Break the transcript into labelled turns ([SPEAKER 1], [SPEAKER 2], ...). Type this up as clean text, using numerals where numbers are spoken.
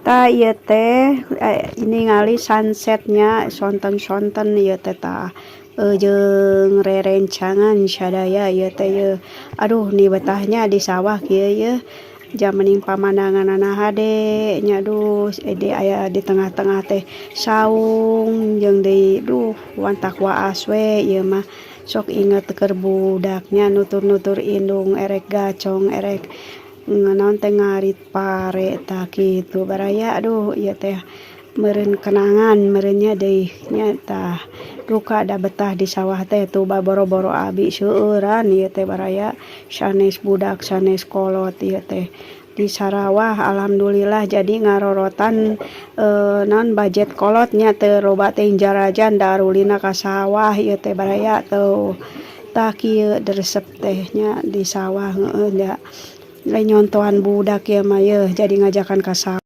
[SPEAKER 1] Tah, ieu teh ningali sunsetnya sonten-sonten ieu teh. Tah, jeung rerencangan sadaya ieu teh yeuh. Aduh, ni betahnya di sawah kieu yeuh, jamaning pamandanganna hade nya. Aduh, aya di tengah-tengah teh saung jeung deui, duh, wantak waas we ieu mah. Sok inget keur budaknya, nutur-nutur indung erek gacong, erek naon teh, ngarit pare. Tah, kitu, baraya. Aduh, ieu teh meureun kenangan meureun nya deui nya. Tah, duka da betah di sawah teh. Tuh, boro-boro abi seueuran ieu teh, baraya, sanes budak, sanes kolot ieu teh di sarawah. Alhamdulillah, jadi ngarorotan naon, budget kolot nya, teu loba teh jarajan, da arulinna ka sawah ieu teh, baraya. Tuh, tah, kieu resep teh nya di sawah. Heueuh da, lain nyontohan budak ieu mah yeuh, jadi ngajakan ka sawah.